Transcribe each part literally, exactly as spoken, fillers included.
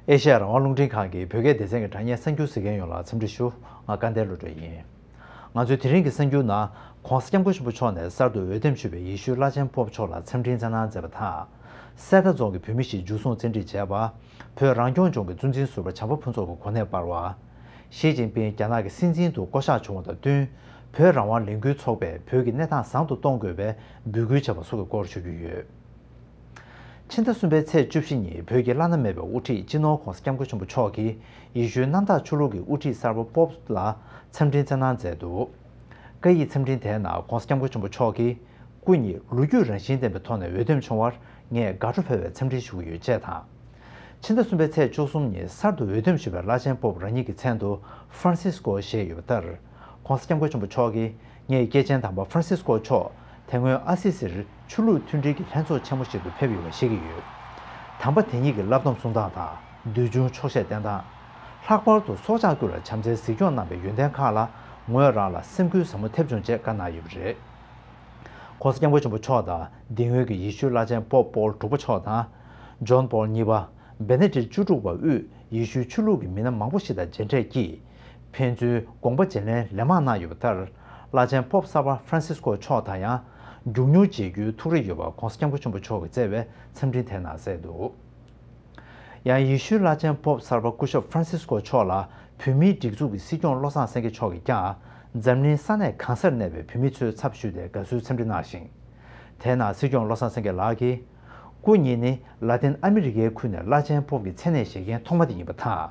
ཨེ་ཤ་ཡ་རང་དབང་རླུང་འཕྲིན་ཁང་གི་བོད་སྐད་སྡེ་ཚན་གྱི་དྲ་བརྙན་གསར་འགྱུར་གཟིགས་མཁན་ཡོངས་ལ་འཚམས་འདྲི་ཞུ། ང་སྐལ་ལྡན་བློ་གྲོས་ཡིན། ང་ཚོའི་དེ་རིང་གི་གསར་འགྱུར་ནང་༧གོང་ས་༧སྐྱབས་མགོན་ཆེན་པོ་མཆོག་ནས་གསར་དུ་འོས་འདེམས་ཞུས་པའི་ཡེ་ཤུའི་བླ་ཆེན་པོབ་མཆོག་ལ་འཚམས་འཕྲིན་བསྩལ་གནང་མཛད་པ་དང་། གསེར་རྟ་རྫོང་གི་བོད་མི་ཞིག་འཇུ་བཟུང་བཙན་ཁྲིད་བྱས་པ། བོད་རང་སྐྱོང་ལྗོངས་ཀྱི་གཙོ་འཛིན་ཟུར་པ་བྱམས་པ་ཕུན་ཚོགས་ཀྱི་གོ་གནས་སྤར་བ། ཞི་ཅིན་ཕིང་རྒྱ་ནག་གི་སྲིད་འཛིན་དུ་བསྐོ་གཞག་བྱུང་བ་དང་བསྟུན། བོད་རང་དབང་ལས་འགུལ་ཚོགས་པས་བོད་ཀྱི་གནས་སྟངས་བཟང་དུ་གཏོང་དགོས་པའི་འབོད་སྐུལ་བྱས་པ་སོགས་ཀྱི་སྐོར་ཞུ་རྒྱུ་ཡོད། ཕྱི་ཟླ་གསུམ་པའི་ཚེས་བཅུ་བཞི་ཉིན་བོད་ཀྱི་བླ་ན་མེད་པའི་དབུ་ཁྲིད་སྤྱི་ནོར་༧གོང་ས་༧སྐྱབས་མགོན་ཆེན་པོ་མཆོག་གིས་ཡེ་ཤུའི་གནམ་བདག་ཆོས་ལུགས་ཀྱི་དབུ་ཁྲིད་གསར་པ་པོབ་ལ་འཚམས་འཕྲིན་བསྩལ་གནང་མཛད་འདུག། བཀའ་ཡིག་འཚམས་འཕྲིན་དེའི་ནང་༧གོང་ས་༧སྐྱབས་མགོན་ཆེན་པོ་མཆོག་གིས་སྐུ་ཉིད་ལོ་རྒྱུས་རང་བཞིན་ལྡན་པའི་ཐོག་ནས་འོས་འདེམས་བྱུང་བར་ངས་དགའ་སྤྲོ་འཕེལ་བའི་འཚམས་འཕྲིན་ཞུ་གི་ཡོད་ཅེས་དང་། ཕྱི་ཟླ་གསུམ་པའི་ཚེས་བཅུ་གསུམ་ཉིན་གསར་དུ་འོས་འདེམས་ཞུས་པའི་བླ་ཆེན་པོབ་རང་ཉིད་ཀྱི་མཚན་དུ་ཧྥ་རན་སིས་ཀོ་ཞེས་ཡོད་པ་ལྟར། ༧གོང་ས་༧སྐྱབས་མགོན་ཆེན་པོ་མཆོག་གིས་ངས་སྐྱེས་ཆེན་དམ་པ་ཧྥ་རན་སིས་ཀོ་མཆོག་དེ་སྔོན་ཨ་སི་སིར་ཆོས་ལུགས་མཐུན་སྒྲིལ་གྱི་ལྷན་ཚོགས་ཆེན་མོ་ཞིག་ཏུ་ཕེབས་ཡོད་པ་ཤེས་ཀྱི་ཡོད། དམ་པ་དེ་ཉིད་ཀྱི་བསླབ་སྡོམ་སྲུང་སྟངས་དང་། འདོད་ཆུང་ཆོག་ཤེས་བསྟེན་སྟངས། ལྷག་པར་དུ་སྲོག་ཆགས་ཀུན་ལ་བྱམས་བརྩེའི་གཟིགས་སྐྱོང་གནང་བའི་ཡོན་ཏན་ཁག་ལ་ངོས་རང་ལ་སེམས་འགུལ་ཟབ་མོ་ཐེབས་བྱུང་ཅེས་བཀའ་གནང་ཡོད་པ་རེད། ༧གོང་ས་༧སྐྱབས་མགོན་ཆེན་པོ་མཆོག་དང་། དེ་སྔོན་གྱི་ཡེ་ཤུའི་བླ་ཆེན་པོབ་པོལ་དྲུག་པ་མཆོག་དང་། ཇོན་པོལ་གཉིས་པ། བེ་ནེ་ཏིག་བཅུ་དྲུག་པ་དབུས་ཡེ་ཤུའི་ཆོས་ལུགས་ཀྱི་མི་སྣ་མང་པོ་ཞིག་དང་མཇལ་འཕྲད་ཀྱིས། ཕན་ཚུན་དགོངས་པ་བརྗེ་ལེན་ལན་མང་གནང་ཡོད་པ་ལྟར། བླ་ཆེན་པོབ་གསར་པ་ཧྥ་རན་སིས་ཀོ་མཆོག་དང་ཡང་། མགྱོགས་མྱུར་མཇལ་རྒྱུའི་ཐུགས་རེ་ཡོད་པ་༧གོང་ས་༧སྐྱབས་མགོན་ཆེན་པོ་མཆོག་གིས་བསྩལ་བའི་འཚམས་འཕྲིན་དེའི་ནང་གསལ་འདུག། ཡང་ཡེ་ཤུའི་བླ་ཆེན་པོབ་གསར་པ་སྐུ་ཞབས་ཧྥ་རན་སིས་ཀོ་མཆོག་ལ་བོད་མིའི་སྒྲིག་འཛུགས་ཀྱི་སྲིད་སྐྱོང་བློ་བཟང་སེང་གེ་མཆོག་གིས་ཀྱང་འཛམ་གླིང་ས་གནས་གང་སར་གནས་པའི་བོད་མི་ཚོའི་ཚབ་ཞུས་ཏེ་དགའ་བསུའི་འཚམས་འདྲི་གནང་ཞིང་། དེའི་ནང་སྲིད་སྐྱོང་བློ་བཟང་སེང་གེ་ལགས་ཀྱིས། སྐུ་ཉིད་ནི་ལ་ཏིན་ཨ་མི་རི་ཀའི་ཁུལ་ནས་བླ་ཆེན་པོབ་ཀྱི་མཚན་གནས་བཞེས་མཁན་ཐོག་མ་དེ་ཡིན་པ་དང་།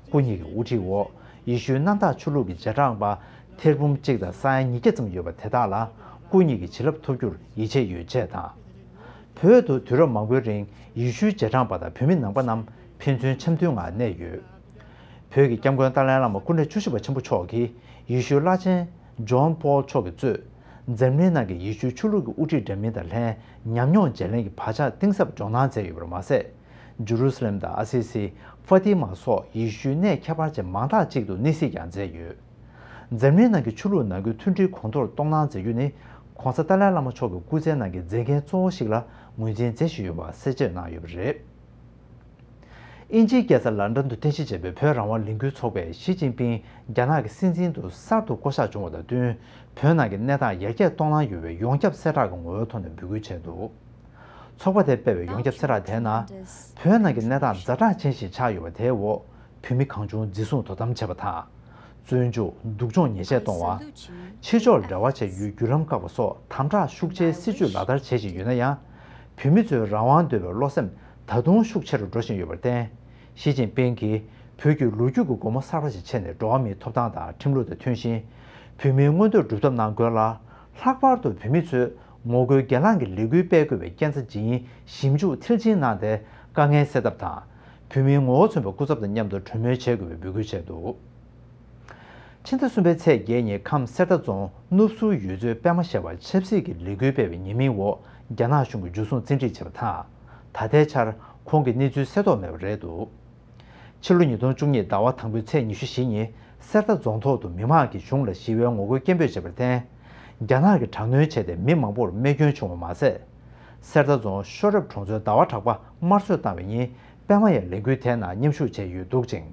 སྐུ་ཉིད་ཀྱི་དབུ་ཁྲིད་འོག་ཡེ་ཤུའི་གནམ་བདག་ཆོས་ལུགས་ཀྱི་རྗེས་འབྲང་པ་ཐེར་འབུམ་གཅིག་དང་ས་ཡ་ཉིས་བརྒྱ་ཙམ་ཡོད་པ་དེ་དག་ལ་སྐུ་ཉིད་ཀྱི་བྱིན་རླབས་ཐོབ་རྒྱུར་ཡིད་ཆེས་ཡོད་ཅེས་དང་། བོད་དུ་དུས་རབས་མང་པོའི་རིང་ཡེ་ཤུའི་རྗེས་འབྲང་པ་དང་བོད་མི་ནང་པ་རྣམས་ཕན་ཚུན་འཆམ་མཐུན་ངང་གནས་ཡོད། བོད་ཀྱི་སྐྱབས་མགོན་ཏཱ་ལའི་བླ་མ་སྐུ་ཕྲེང་བཅུ་བཞི་པ་ཆེན་པོ་མཆོག་གིས་ཡེ་ཤུའི་བླ་ཆེན་ཇོན་པོལ་མཆོག་གིས་གཙོས། འཛམ་གླིང་ནང་གི་ཡེ་ཤུའི་ཆོས་ལུགས་ཀྱི་དབུ་ཁྲིད་འདྲ་མིན་དང་ལྷན་ཉམས་མྱོང་བརྗེ་ལེན་གྱི་བག་ཆགས་གཏིང་ཟབ་སྦྱོང་གནང་མཛད་ཡོད་པར་མ་ཟད། ཇུ་རུ་སི་ལེམ་དང་ཨ་སི་སི། ཧྥ་ཏི་མ་སོགས་ཡེ་ཤུའི་གནས་ཁྱད་པར་ཅན་མང་དག་ཅིག་ཏུ་གནས་གཟིགས་ཀྱང་མཛད་ཡོད། འཛམ་གླིང་ནང་གི་ཆོས་ལུགས་ནང་ཁུལ་མཐུན་སྒྲིལ་གོང་མཐོར་གཏོང་གནང་མཛད་རྒྱུ་ནི་༧གོང་ས་ཏཱ་ལའི་བླ་མ་མཆོག་གི་སྐུ་ཚེའི་ནང་གི་མཛད་འགན་གཙོ་བོ་ཞིག་ལ་ངོས་འཛིན་མཛད་བཞིན་ཡོད་པ་གསལ་བརྗོད་གནང་ཡོད་པ་རེད། དབྱིན་ཇིའི་རྒྱལ་ས་ལན་ཀྲན་དུ་རྟེན་གཞི་བྱས་པའི་བོད་རང་དབང་ལས་འགུལ་ཚོགས་པས་ཞི་ཅིན་ཕིང་རྒྱ་ནག་གི་སྲིད་འཛིན་དུ་གསར་དུ་བསྐོ་གཞག་བྱུང་བ་དང་བསྟུན། བོད་ནང་གི་གནས་སྟངས་ཡར་རྒྱས་གཏོང་གནང་ཡོད་པའི་ཡོངས་ཁྱབ་གསལ་བསྒྲགས་ཀྱི་ངོ་བོའི་ཐོག་ནས་འབོད་སྐུལ་བྱས་འདུག། ཚོགས་པ་དེས་སྤེལ་བའི་ཡོངས་ཁྱབ་གསལ་བསྒྲགས་དེའི་ནང་། བོད་ནང་གི་གནས་སྟངས་ཛ་དྲག་ཅན་ཞིག་ཆགས་ཡོད་པ་དེའི་འོག་བོད་མི་གང་བྱུང་འཛིན་བཟུང་དོ་དམ་བྱས་པ་དང་། བཙོན་འཇུག་སྡུག་སྦྱོང་ཉེས་ཆད་གཏོང་བ། ཕྱི་ཕྱོགས་འབྲེལ་བ་བྱ་རྒྱུའི་བརྒྱུད་ལམ་བཀག་པ་སོགས་དམ་དྲག་ཤུགས་ཆེའི་སྲིད་བྱུས་ལག་བསྟར་བྱེད་བཞིན་ཡོད་ན་ཡང་། བོད་མི་ཚོའི་རང་དབང་འདོད་པའི་བློ་སེམས་ད་དུང་ཤུགས་ཆེ་རུ་འགྲོ་བཞིན་ཡོད་པར་བརྟེན། ཞི་ཅིན་ཕིང་གིས་བོད་ཀྱི་ལོ་རྒྱུས་ཀྱི་སྒོ་མོ་གསར་པ་ཞིག་ཕྱེ་ནས་འགྲོ་བ་མིའི་ཐོབ་ཐང་དང་ཁྲིམས་ལུགས་དང་མཐུན་ཞིང་། བོད་མིའི་མངོན་འདོད་སྒྲུབ་ཐབས་གནང་དགོས་ལ། ལྷག་པར་དུ་བོད་མི་ཚོས་ངོ་རྒོལ་སྒེར་ལངས་ཀྱི་ལས་འགུལ་སྤེལ་དགོས་པའི་རྐྱེན་རྩ་ཇི་ཡིན་ཞིབ་འཇུག་མཐིལ་ཕྱིན་གནང་སྟེ་དཀའ་ངལ་སེལ་ཐབས་དང་། བོད་མིའི་ངོ་བོ་མཚོན་པའི་སྐུ་ཚབ་དང་མཉམ་དུ་གྲོས་མོལ་བྱེད་དགོས་པའི་འབོད་སྐུལ་བྱས་འདུག། ཕྱི་ཟླ་གསུམ་པའི་ཚེས་བརྒྱད་ཉིན་ཁམས་གསེར་རྟ་རྫོང་ནུབ་ཟུར་ཡུལ་ཚོའི་པད་མ་ཞེས་པར་ཆབ་སྲིད་ཀྱི་ལས་འགུལ་སྤེལ་བའི་ཉེས་མིང་འོག་རྒྱ་ནག་གཞུང་གིས་འཇུ་བཟུང་བཙན་ཁྲིད་བྱས་པ་དང་། ད་ལྟའི་ཆར་ཁོང་གི་གནས་ཚུལ་གསལ་རྟོགས་མེད་པ་རེད་འདུག། ཕྱི་ལོ་ཉིས་སྟོང་བཅུ་གཉིས་ཟླ་བ་དང་པོའི་ཚེས་ཉི་ཤུ་བཞི་ཉིན་གསེར་རྟ་རྫོང་ཐོག་ཏུ་མི་མང་གིས་གཞུང་ལ་ཞི་བའི་ངོ་རྒོལ་སྐད་འབོད་བྱས་པར་བརྟེན། རྒྱ་ནག་གིས་དྲག་གནོན་བྱས་ཏེ་མི་མང་པོར་རྨས་སྐྱོན་བྱུང་བ་མ་ཟད། གསེར་རྟ་རྫོང་ཤོ་རབ་གྲོང་ཚོའི་ཟླ་བ་གྲགས་པ་དམར་གསོད་བཏང་བའི་ཉིན་པད་མ་ཡང་ལས་འགུལ་དེའི་ནང་མཉམ་ཞུགས་བྱས་ཡོད་འདུག་ཅིང་།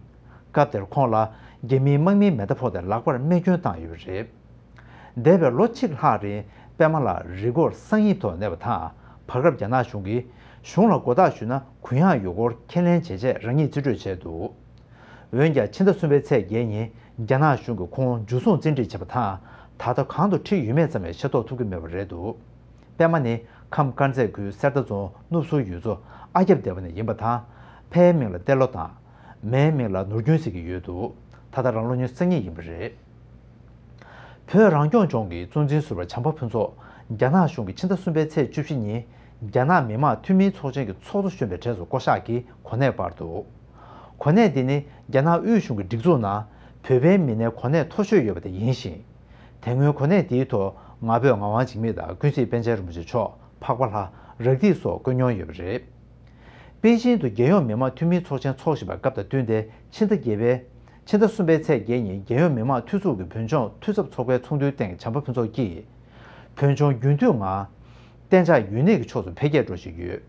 སྐབས་དེར་ཁོང་ལ་རྒྱ་མིའི་དམག་མིའི་མེ་མདའ་ཕོག་སྟེ་ལག་པར་རྨས་སྐྱོན་བཏང་ཡོད་པ་རེད། འདས་པའི་ལོ་གཅིག་ལྷག་རིང་པད་མ་ལགས་རི་མགོར་གསང་ཉུལ་དུ་གནས་པ་དང་། བར་སྐབས་རྒྱ་ནག་གཞུང་གིས་གཞུང་ལ་མགོ་བཏགས་ཞུས་ན་གུ་ཡངས་ཡོད་སྐོར་ཁས་ལེན་བྱས་རྗེས་རང་ཉིད་རྩིས་སྤྲོད་བྱས་འདུག། འོན་ཀྱང་ཕྱི་ཟླ་གསུམ་པའི་ཚེས་བརྒྱད་ཉིན་རྒྱ་ནག་གཞུང་གིས་ཁོང་འཇུ་བཟུང་བཙན་ཁྲིད་བྱས་པ་དང་། ད་ལྟ་གང་དུ་ཁྲིད་ཡོད་མེད་ཙམ་ཡང་ཤེས་རྟོགས་ཐུབ་ཀྱི་མེད་པ་རེད་འདུག། པད་མ་ནི་ཁམས་དཀར་མཛེས་ཁུལ་གསེར་རྟ་རྫོང་ནུབ་ཟུར་ཡུལ་ཚོ་ཨ་རྒྱབ་སྡེ་བ་ནས་ཡིན་པ་དང་། ཕའི་མིང་ལ་ཏེ་ལོ་དང་། མའི་མིང་ལ་ནོར་རྒྱུན་ཟེར་གྱི་ཡོད་འདུག། ད་ལྟ་རང་ལོ་ཉི་ཤུ་རྩ་གཉིས་ཡིན་པ་རེད། བོད་རང་སྐྱོང་ལྗོངས་ཀྱི་གཙོ་འཛིན་ཟུར་པ་བྱམས་པ་ཕུན་ཚོགས་རྒྱ་ནག་གཞུང་གིས་ཕྱི་ཟླ་གསུམ་པའི་ཚེས་བཅུ་བཞི་ཉིན་རྒྱ་ནག་མི་དམངས་འཐུས་མིའི་ཚོགས་ཆེན་གྱི་ཚོགས་གཙོ་གཞོན་པའི་གྲས་སུ་བསྐོ་གཞག་གིས་གོ་གནས་སྤར་འདུག། གོ་གནས་འདི་ནི་རྒྱ་ནག་དབུས་གཞུང་གི་སྒྲིག་འཛུགས་ནང་བོད་པའི་མི་སྣའི་གོ་གནས་མཐོ་ཤོས་ཡོད་པ་དེ་ཡིན་ཞིང་། དེ་སྔོན་གོ་གནས་འདིའི་ཐོག་ང་ཕོད་ངག་དབང་འཇིགས་མེད་དང་ཀུན་གཟིགས་པཎ་ཆེན་རིན་པོ་ཆེ་མཆོག་འཕགས་པ་ལྷ། རག་སྡིས་སོགས་བསྐོས་མྱོང་ཡོད་པ་རེད། པེ་ཅིན་དུ་རྒྱལ་ཡོངས་མི་དམངས་འཐུས་མིའི་ཚོགས་ཆེན་འཚོགས་བཞིན་པ་སྐབས་དང་བསྟུན་ཏེ་ཕྱི་ཟླ་བརྒྱད་པའི། ཕྱི་ཟླ་གསུམ་པའི་ཚེས་བརྒྱད་ཉིན་རྒྱལ་ཡོངས་མི་དམངས་འཐུས་ཚོགས་ཀྱི་བོད་ལྗོངས་འཐུས་ཚབ་ཚོགས་པའི་ཚོགས་འདུའི་སྟེང་བྱམས་པ་ཕུན་ཚོགས་ཀྱིས། བོད་ལྗོངས་རྒྱུན་མཐུད་ངང་གཏན་འཇགས་ཡུན་གནས་ཀྱི་ཕྱོགས་སུ་འཕེལ་རྒྱས་འགྲོ་བཞིན་ཡོད།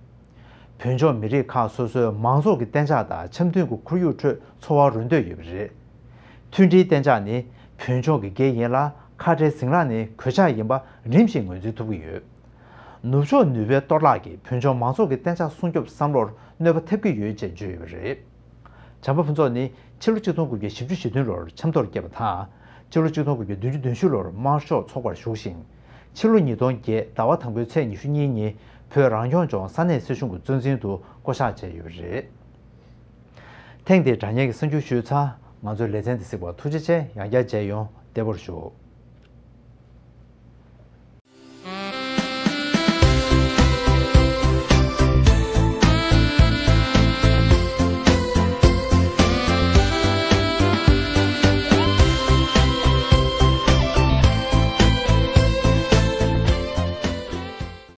བོད་ལྗོངས་མི་རིགས་ཁག་སོ་སོའི་མང་ཚོགས་ཀྱི་གཏན་འཇགས་དང་འཆམ་མཐུན་གྱི་ཁོར་ཡུག་ཁྲོད་འཚོ་བ་རོལ་འདོད་ཡོད་པ་རེད། མཐུན་སྒྲིལ་གཏན་འཇགས་ནི་བོད་ལྗོངས་ཀྱི་སྒེར་ཡིན་ལ། ཁ་བྲལ་ཟིང་རགས་ནི་གོད་ཆག་ཡིན་པ་རིམ་བཞིན་ངོས་འཛིན་ཐུབ་ཀྱི་ཡོད། ནུབ་ཕྱོགས་ནུས་པའི་གཏོར་བརླག་གིས་བོད་ལྗོངས་མང་ཚོགས་ཀྱི་གཏན་འཇགས་སྲུང་སྐྱོབ་བསམ་བློར་གནོད་པ་ཐེབས་ཀྱི་ཡོད་ཅེས་བརྗོད་ཡོད་པ་རེད། བྱམས་པ་ཕུན་ཚོགས་ནི་ཕྱི་ལོ་ཆིག་སྟོང་དགུ་བརྒྱ་བཞི་བཅུ་ཞེ་བདུན་ལོར་ཆབ་མདོར་སྐྱེས་པ་དང་། ཕྱི་ལོ་ཆིག་སྟོང་དགུ་བརྒྱ་བདུན་ཅུ་དོན་བཞི་ལོར་དམར་ཤོག་ཚོགས་པར་ཞུགས་ཤིང་། ཕྱི་ལོ་ཉིས་སྟོང་བརྒྱད་ཟླ་བ་དང་པོའི་ཚེས་ཉི་ཤུ་གཉིས་ཉིན་བོད་རང་སྐྱོང་ལྗོངས་ས་གནས་སྲིད་གཞུང་གི་གཙོ་འཛིན་དུ་བསྐོ་གཞག་བྱས་ཡོད་པ་རེད། ཐེངས་འདིའི་དྲ་བརྙན་གྱི་གསར་འགྱུར་ཞུས་ཚར། ང་ཚོའི་ལེ་ཚན་འདི་གཟིགས་པར་ཐུགས་རྗེ་ཆེ། ཡང་བསྐྱར་མཇལ་ཡོང་། བདེ་པོར་བཞུགས།